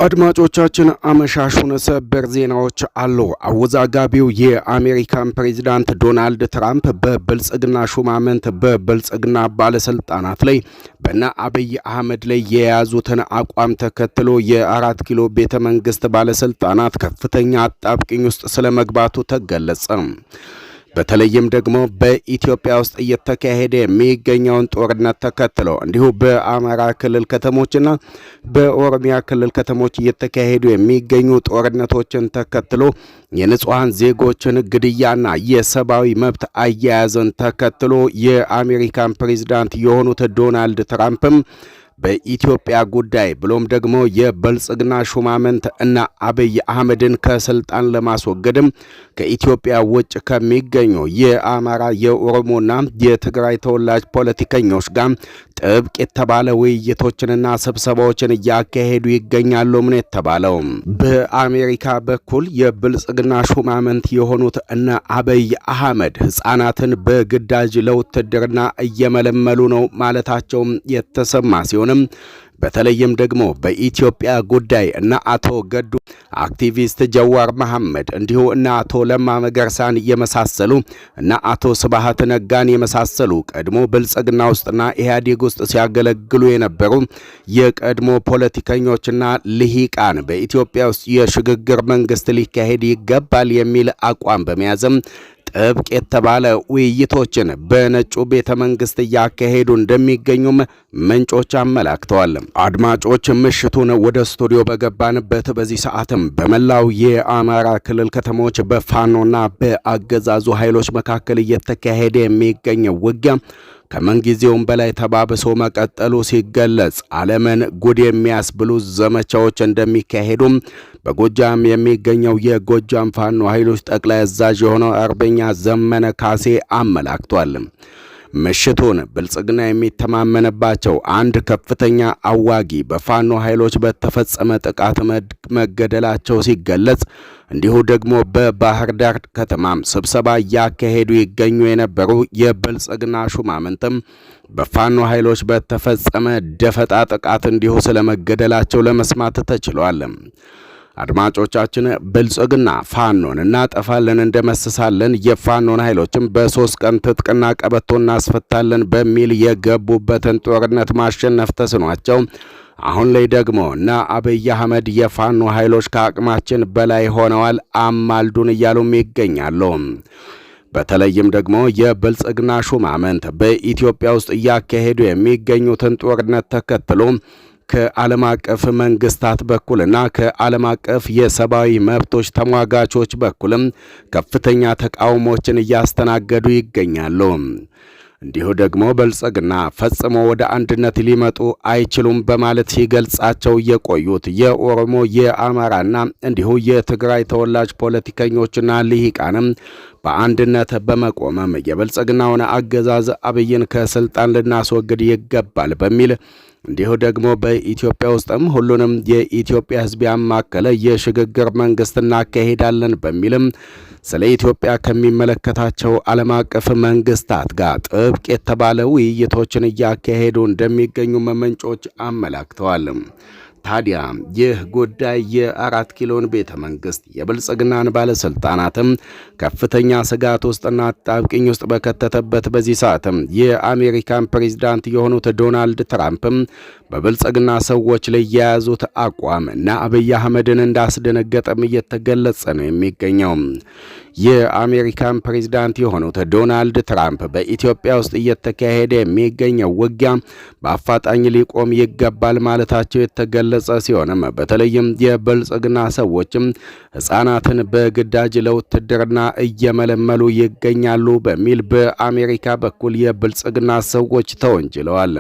አድማጮቻችን አመሻሹን ሰበር ዜናዎች አሉ። አወዛጋቢው የአሜሪካን ፕሬዚዳንት ዶናልድ ትራምፕ በብልጽግና ሹማምንት በብልጽግና ባለስልጣናት ላይ በነ አብይ አህመድ ላይ የያዙትን አቋም ተከትሎ የአራት ኪሎ ቤተ መንግስት ባለስልጣናት ከፍተኛ አጣብቅኝ ውስጥ ስለመግባቱ ተገለጸ። በተለይም ደግሞ በኢትዮጵያ ውስጥ እየተካሄደ የሚገኘውን ጦርነት ተከትሎ እንዲሁ በአማራ ክልል ከተሞችና በኦሮሚያ ክልል ከተሞች እየተካሄዱ የሚገኙ ጦርነቶችን ተከትሎ የንጹሐን ዜጎችን ግድያና የሰብአዊ መብት አያያዝን ተከትሎ የአሜሪካን ፕሬዚዳንት የሆኑት ዶናልድ ትራምፕም በኢትዮጵያ ጉዳይ ብሎም ደግሞ የብልጽግና ሹማምንት እና አብይ አህመድን ከስልጣን ለማስወገድም ከኢትዮጵያ ውጭ ከሚገኙ የአማራ፣ የኦሮሞና የትግራይ ተወላጅ ፖለቲከኞች ጋር ጥብቅ የተባለ ውይይቶችንና ስብሰባዎችን እያካሄዱ ይገኛሉ። ምን የተባለው በአሜሪካ በኩል የብልጽግና ሹማምንት የሆኑት እነ አብይ አህመድ ሕፃናትን በግዳጅ ለውትድርና እየመለመሉ ነው ማለታቸውም የተሰማ ሲሆንም በተለይም ደግሞ በኢትዮጵያ ጉዳይ እና አቶ ገዱ፣ አክቲቪስት ጀዋር መሐመድ እንዲሁ እና አቶ ለማ መገርሳን የመሳሰሉ እና አቶ ስብሃት ነጋን የመሳሰሉ ቀድሞ ብልጽግና ውስጥና ኢህአዴግ ውስጥ ሲያገለግሉ የነበሩ የቀድሞ ፖለቲከኞችና ልሂቃን በኢትዮጵያ ውስጥ የሽግግር መንግስት ሊካሄድ ይገባል የሚል አቋም በመያዝም ጥብቅ የተባለ ውይይቶችን በነጩ ቤተ መንግስት እያካሄዱ እንደሚገኙም ምንጮች አመላክተዋል። አድማጮች፣ ምሽቱን ወደ ስቱዲዮ በገባንበት በዚህ ሰዓትም በመላው የአማራ ክልል ከተሞች በፋኖና በአገዛዙ ኃይሎች መካከል እየተካሄደ የሚገኘው ውጊያ ከምንጊዜውም በላይ ተባብሶ መቀጠሉ ሲገለጽ ዓለምን ጉድ የሚያስብሉ ዘመቻዎች እንደሚካሄዱም በጎጃም የሚገኘው የጎጃም ፋኖ ኃይሎች ጠቅላይ አዛዥ የሆነው አርበኛ ዘመነ ካሴ አመላክቷል። ምሽቱን ብልጽግና የሚተማመንባቸው አንድ ከፍተኛ አዋጊ በፋኖ ኃይሎች በተፈጸመ ጥቃት መገደላቸው ሲገለጽ፣ እንዲሁ ደግሞ በባህር ዳር ከተማም ስብሰባ እያካሄዱ ይገኙ የነበሩ የብልጽግና ሹማምንትም በፋኖ ኃይሎች በተፈጸመ ደፈጣ ጥቃት እንዲሁ ስለመገደላቸው ለመስማት ተችሏል። አድማጮቻችን፣ ብልጽግና ፋኖን እናጠፋለን፣ እንደመስሳለን፣ የፋኖን ኃይሎችም በ3 ቀን ትጥቅና ቀበቶ እናስፈታለን በሚል የገቡበትን ጦርነት ማሸነፍ ተስኗቸው አሁን ላይ ደግሞ እና አብይ አህመድ የፋኖ ኃይሎች ከአቅማችን በላይ ሆነዋል፣ አማልዱን እያሉም ይገኛሉ። በተለይም ደግሞ የብልጽግና ሹማምንት በኢትዮጵያ ውስጥ እያካሄዱ የሚገኙትን ጦርነት ተከትሎ ከዓለም አቀፍ መንግስታት በኩልና ከዓለም አቀፍ የሰብአዊ መብቶች ተሟጋቾች በኩልም ከፍተኛ ተቃውሞችን እያስተናገዱ ይገኛሉ። እንዲሁ ደግሞ ብልጽግና ፈጽሞ ወደ አንድነት ሊመጡ አይችሉም በማለት ሲገልጻቸው የቆዩት የኦሮሞ፣ የአማራና እንዲሁ የትግራይ ተወላጅ ፖለቲከኞችና ልሂቃንም በአንድነት በመቆምም የብልጽግናውን አገዛዝ አብይን ከስልጣን ልናስወግድ ይገባል በሚል እንዲሁ ደግሞ በኢትዮጵያ ውስጥም ሁሉንም የኢትዮጵያ ሕዝብ ያማከለ የሽግግር መንግስት እናካሄዳለን በሚልም ስለ ኢትዮጵያ ከሚመለከታቸው ዓለም አቀፍ መንግስታት ጋር ጥብቅ የተባለ ውይይቶችን እያካሄዱ እንደሚገኙ ምንጮች አመላክተዋል። ታዲያ ይህ ጉዳይ የአራት ኪሎን ቤተ መንግስት የብልጽግናን ባለስልጣናትም ከፍተኛ ስጋት ውስጥና አጣብቂኝ ውስጥ በከተተበት በዚህ ሰዓትም የአሜሪካን ፕሬዚዳንት የሆኑት ዶናልድ ትራምፕም በብልጽግና ሰዎች ላይ የያዙት አቋም እና አብይ አህመድን እንዳስደነገጠም እየተገለጸ ነው የሚገኘው። የአሜሪካን ፕሬዚዳንት የሆኑት ዶናልድ ትራምፕ በኢትዮጵያ ውስጥ እየተካሄደ የሚገኘው ውጊያ በአፋጣኝ ሊቆም ይገባል ማለታቸው የተገለጸ ሲሆንም በተለይም የብልጽግና ሰዎችም ሕፃናትን በግዳጅ ለውትድርና እየመለመሉ ይገኛሉ በሚል በአሜሪካ በኩል የብልጽግና ሰዎች ተወንጅለዋል።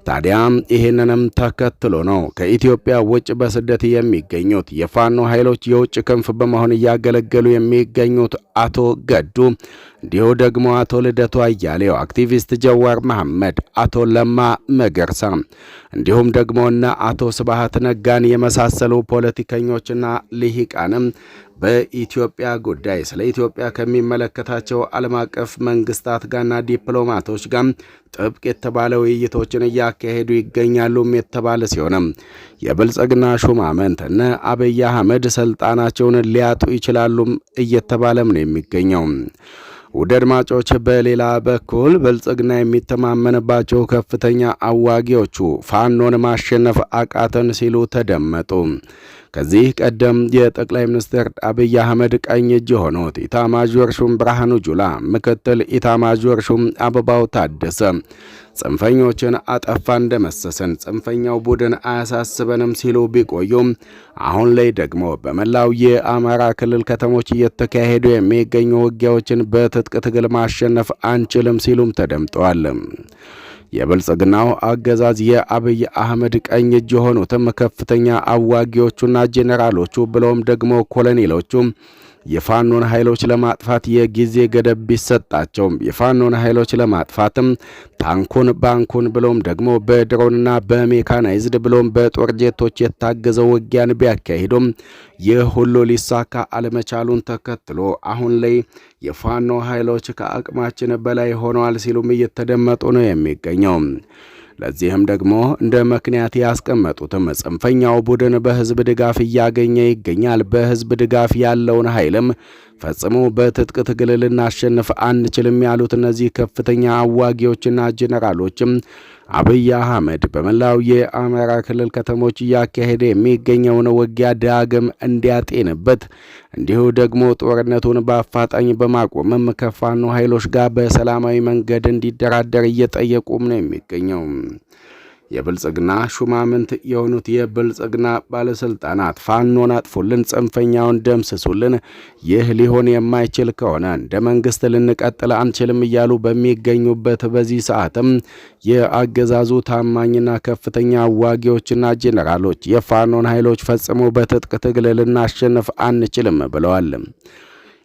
ታዲያ ይህንንም ተከትሎ ነው ከኢትዮጵያ ውጭ በስደት የሚገኙት የፋኖ ኃይሎች የውጭ ክንፍ በመሆን እያገለገሉ የሚገኙት አቶ ገዱ፣ እንዲሁ ደግሞ አቶ ልደቱ አያሌው፣ አክቲቪስት ጀዋር መሐመድ፣ አቶ ለማ መገርሳ እንዲሁም ደግሞ እነ አቶ ስብሃት ነጋን የመሳሰሉ ፖለቲከኞችና ልሂቃንም በኢትዮጵያ ጉዳይ ስለ ኢትዮጵያ ከሚመለከታቸው ዓለም አቀፍ መንግስታት ጋርና ዲፕሎማቶች ጋር ጥብቅ የተባለ ውይይቶችን እያካሄዱ ይገኛሉም የተባለ ሲሆንም የብልጽግና ሹማምንት እነ አብይ አህመድ ስልጣናቸውን ሊያጡ ይችላሉም እየተባለም ነው የሚገኘው። ውድ አድማጮች፣ በሌላ በኩል ብልጽግና የሚተማመንባቸው ከፍተኛ አዋጊዎቹ ፋኖን ማሸነፍ አቃተን ሲሉ ተደመጡ። ከዚህ ቀደም የጠቅላይ ሚኒስትር አብይ አህመድ ቀኝ እጅ የሆኑት ኢታማዦር ሹም ብርሃኑ ጁላ፣ ምክትል ኢታማዦር ሹም አበባው ታደሰ ጽንፈኞችን አጠፋን ደመሰስን፣ ጽንፈኛው ቡድን አያሳስበንም ሲሉ ቢቆዩም አሁን ላይ ደግሞ በመላው የአማራ ክልል ከተሞች እየተካሄዱ የሚገኙ ውጊያዎችን በትጥቅ ትግል ማሸነፍ አንችልም ሲሉም ተደምጠዋል። የብልጽግናው አገዛዝ የአብይ አህመድ ቀኝ እጅ የሆኑትም ከፍተኛ አዋጊዎቹና ጄኔራሎቹ ብሎም ደግሞ ኮሎኔሎቹ የፋኖን ኃይሎች ለማጥፋት የጊዜ ገደብ ቢሰጣቸውም የፋኖን ኃይሎች ለማጥፋትም ታንኩን፣ ባንኩን ብሎም ደግሞ በድሮንና በሜካናይዝድ ብሎም በጦር ጄቶች የታገዘው ውጊያን ቢያካሂዱም ይህ ሁሉ ሊሳካ አለመቻሉን ተከትሎ አሁን ላይ የፋኖ ኃይሎች ከአቅማችን በላይ ሆነዋል ሲሉም እየተደመጡ ነው የሚገኘው። ለዚህም ደግሞ እንደ ምክንያት ያስቀመጡትም ጽንፈኛው ቡድን በህዝብ ድጋፍ እያገኘ ይገኛል። በህዝብ ድጋፍ ያለውን ኃይልም ፈጽሞ በትጥቅ ትግል ልናሸንፍ አንችልም ያሉት እነዚህ ከፍተኛ አዋጊዎችና ጄኔራሎችም አብይ አህመድ በመላው የአማራ ክልል ከተሞች እያካሄደ የሚገኘውን ውጊያ ዳግም እንዲያጤንበት እንዲሁ ደግሞ ጦርነቱን በአፋጣኝ በማቆምም ከፋኖ ኃይሎች ጋር በሰላማዊ መንገድ እንዲደራደር እየጠየቁም ነው የሚገኘው። የብልጽግና ሹማምንት የሆኑት የብልጽግና ባለስልጣናት ፋኖን አጥፉልን፣ ጽንፈኛውን ደምስሱልን፣ ይህ ሊሆን የማይችል ከሆነ እንደ መንግስት ልንቀጥል አንችልም እያሉ በሚገኙበት በዚህ ሰዓትም የአገዛዙ ታማኝና ከፍተኛ ዋጊዎችና ጄኔራሎች የፋኖን ኃይሎች ፈጽሞ በትጥቅ ትግል ልናሸንፍ አንችልም ብለዋል።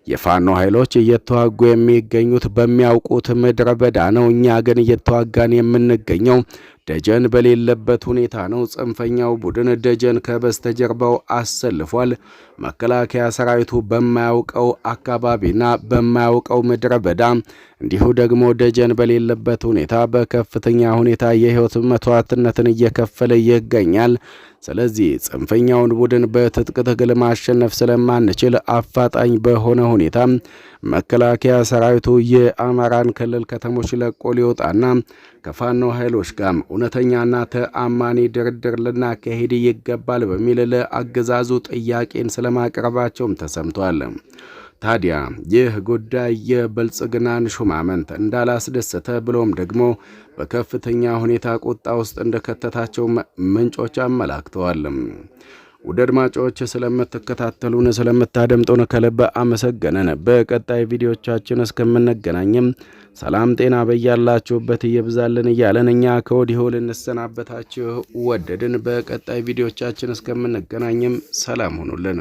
የፋኖ ኃይሎች እየተዋጉ የሚገኙት በሚያውቁት ምድረ በዳ ነው። እኛ ግን እየተዋጋን የምንገኘው ደጀን በሌለበት ሁኔታ ነው። ጽንፈኛው ቡድን ደጀን ከበስተጀርባው አሰልፏል። መከላከያ ሰራዊቱ በማያውቀው አካባቢና በማያውቀው ምድረ በዳ እንዲሁ ደግሞ ደጀን በሌለበት ሁኔታ በከፍተኛ ሁኔታ የህይወት መስዋዕትነትን እየከፈለ ይገኛል። ስለዚህ ጽንፈኛውን ቡድን በትጥቅ ትግል ማሸነፍ ስለማንችል አፋጣኝ በሆነ ሁኔታ መከላከያ ሰራዊቱ የአማራን ክልል ከተሞች ለቆ ሊወጣና ከፋኖ ኃይሎች ጋር እውነተኛና ተአማኒ ድርድር ልናካሄድ ይገባል በሚል ለአገዛዙ ጥያቄን ስለማቅረባቸውም ተሰምቷል። ታዲያ ይህ ጉዳይ የብልጽግናን ሹማምንት እንዳላስደሰተ ብሎም ደግሞ በከፍተኛ ሁኔታ ቁጣ ውስጥ እንደከተታቸው ምንጮች አመላክተዋል። ውድ አድማጮች ስለምትከታተሉን ስለምታደምጡን ከልብ አመሰገንን። በቀጣይ ቪዲዮቻችን እስከምንገናኝም ሰላም ጤና በያላችሁበት እየብዛልን እያለን እኛ ከወዲሁ ልንሰናበታችሁ ወደድን። በቀጣይ ቪዲዮቻችን እስከምንገናኝም ሰላም ሁኑልን።